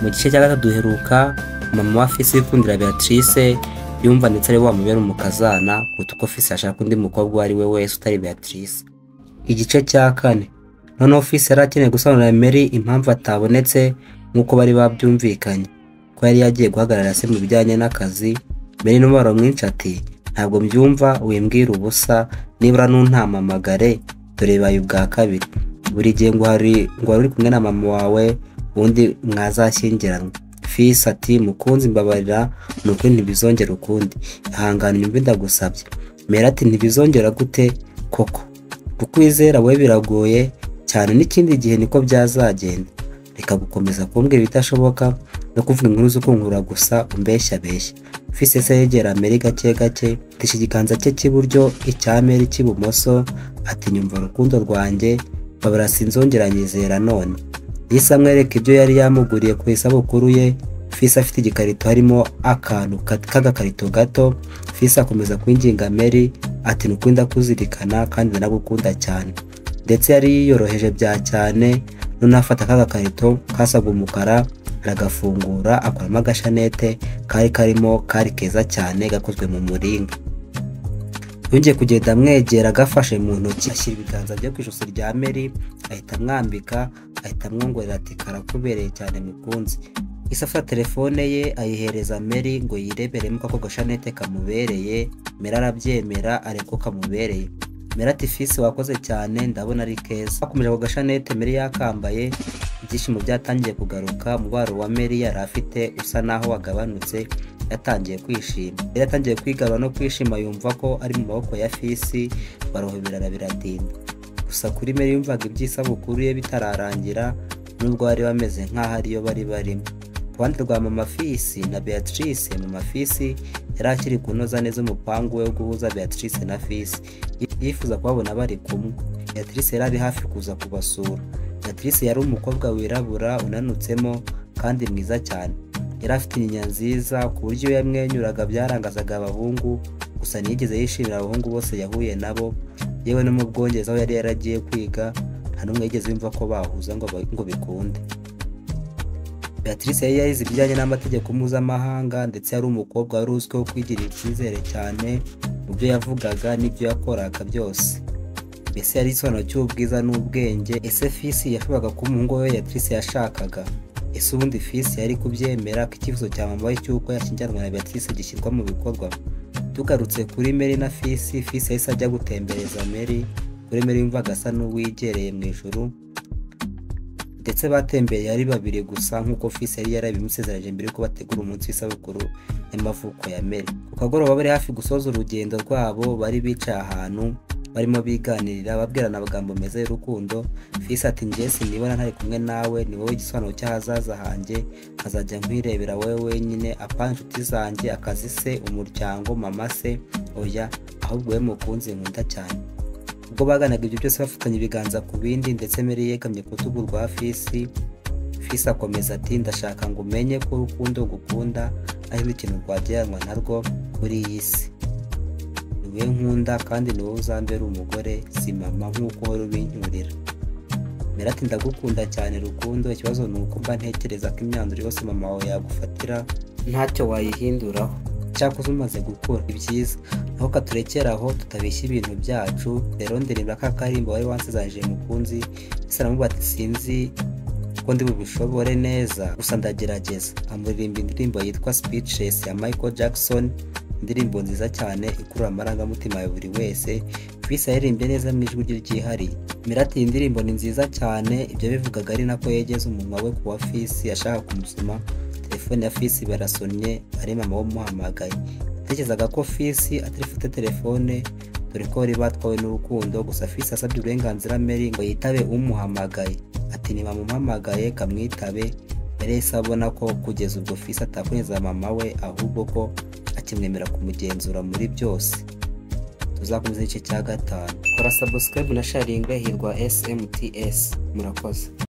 Mu gice cya gatatu duheruka mama wa Fisi wikundira Beatrice yumva ndetse ari wamubera umukazana kuruta uko Fisi yashaka undi mukobwa uwo ari we wese utari Beatrice. Igice cya kane, noneho Fisi yari akeneye gusobanurira Mary impamvu atabonetse nk'uko bari babyumvikanye, ko yari yagiye guhagarara se mu bijyanye n'akazi. Mary n'umubabaro mwinshi ati ntabwo mbyumva, wimbwira ubusa, nibura ntuntamamagare, dore bibaye ubwa kabiri. Buri gihe ngo hari ngo wari uri kumwe na mama wawe ubundi mwazashyingiranwa. Fisi ati mukunzi mbabarira, ni ukuri ntibizongera ukundi, ihangane unyumve ndagusabye. Mary ati ntibizongera gute koko, kukwizera we biragoye cyane, n'ikindi gihe niko byazagenda. Reka gukomeza kumbwira ibidashoboka no kuvuga inkuru zo kunkura gusa umbeshya beshya. Fisi yahise yegera Mary gake gake, atisha ikiganza cye cy'iburyo icya Mary cy'ibumoso, ati nyumva urukundo rwanjye, mbabarira sinzongera nyizera none. Yahise amwereka ibyo yari yamuguriye ku isabukuru ye. Fisi afite igikarito harimo akantu k'agakarito gato. Fisi akomeza kwinginga Mary ati nukuri ndakuzirikana kandi ndanagukunda cyane. Ndetse yari yiyoroheje bya cyane, noneho afata ka gakarito kasaga umukara aragafungura, akuramo agashanete kari karimo, kari keza cyane gakozwe mu muringa. Yongeye kugenda amwegera agafashe mu ntoki, ashyira ibiganza bye ku ijosi rya Mary, ahita amwambika, ahita amwongorera ati karakubereye cyane mukunzi. Yahise afata telefone ye ayihereza Mary ngo yireberemo ko ako gashanete kamubereye. Mary arabyemera areba ko kamubereye. Mary ati Fisi wakoze cyane, ndabona ari keza. Bakomeje ako gashanete Mary yakambaye, ibyishimo byatangiye kugaruka, umubaro wa Mary yari afite usa naho wagabanutse, yatangiye kwishima. Yari yatangiye kwigarura no kwishima, yumva ko ari mu maboko ya Fisi, barohoberana biratinda. Gusa kuri Mary yumvaga iby'isabukuru ye bitararangira, nubwo bari bameze nk'aho ariyo bari barimo. Ku ruhande rwa mama Fisi na Beatrice, mama Fisi yari akiri kunoza neza umupangu we wo guhuza Beatrice na Fisi, yifuza kubabona bari kumwe. Beatrice yari ari hafi kuza kubasura. Beatrice yari umukobwa wirabura unanutsemo kandi mwiza cyane. Yari afite inyinya nziza ku buryo iyo yamwenyuraga byarangazaga abahungu, gusa ntiyigeze yishimira abahungu bose yahuye nabo, yewe no mu Bwongereza aho yari yaragiye kwiga nta n'umwe yigeze yumva ko bahuza ngo bikunde. Beatrice yari yarize ibijyanye n'amategeko mpuzamahanga, ndetse yari umukobwa wari uzwiho kwigirira icyizere cyane mu byo yavugaga n'ibyo yakoraga byose. Mbese yari igisobanuro cy'ubwiza n'ubwenge. Ese Fisi yashoboraga kuba umuhungu we Beatrice yashakaga? Ese ubundi Fisi yari kubyemera ko icyifuzo cya mama we cy'uko yashyingiranwa na Beatrice gishyirwa mu bikorwa? Tugarutse kuri Mary na Fisi, Fisi yahise ajya gutembereza Mary. Kuri Mary yumvaga asa n'uwigereye mu ijuru, ndetse batembereye ari babiri gusa nk'uko Fisi yari yarabimusezeranyije mbere yuko bategura umunsi w'isabukuru y'amavuko ya Mary. Ku kagoroba bari hafi gusoza urugendo rwabo, bari bicaye ahantu barimo biganirira, babwirana amagambo meza y'urukundo. Fisi ati njye sinibona ntari kumwe nawe, ni wowe igisobanuro cy'ahazaza hanjye, nkazajya nkwirebera wowe wenyine, apana inshuti zanjye, akazi se, umuryango, mama se, oya, ahubwo wowe mukunzi nkunda cyane. Ubwo baganaga ibyo byose bafatanya ibiganza ku bindi, ndetse Mary yegamye ku rutugu rwa Fisi. Fisi akomeza ati ndashaka ngo umenye ko urukundo ngukunda ari ikintu rwagereranywa narwo kuri iyi si. Ni wowe nkunda kandi ni wowe uzambera umugore, si mama nk'uko uhora ubincyurira. Mary ati ndagukunda cyane rukundo, ikibazo ni uko mba ntekereza ko imyanzuro yose mama wawe yagufatira ntacyo wayihinduraho. Cyakoze umaze gukura ibyiza, aho katurekera aho tutabeshya ibintu byacu. Rero ndirimba ka karimbo wari wansezeranyije mukunzi. Ese aramubwira ati sinzi ko ndi bubishobore neza, gusa ndagerageza. Amuririmba indirimbo yitwa Speechless ya Michael Jackson, indirimbo nziza cyane ikurura amarangamutima ya buri wese. Fisi yaririmbye neza mu ijwi rye ryihariye. Mary ati iyi ndirimbo ni nziza cyane. Ibyo bivugaga ari nako yegeza umunwa we ku wa Fisi ashaka kumusoma. Telefone ya Fisi barasonnye, ari mama umuhamagaye. Yatekerezaga ko Fisi atari bufate telefone dore ko bari batwawe n'urukundo, gusa Fisi asabye uburenganzira Mary ngo yitabe umuhamagaye. Ati ni mama umuhamagaye kamwitabe. Mary yahise abona ko kugeza ubwo Fisi atakwemeza mama we, ahubwo ko akimwemera kumugenzura muri byose. Tuzakomeza igice cya gatanu. Kora subscribe na sharing Hirwa SMTS. Murakoze.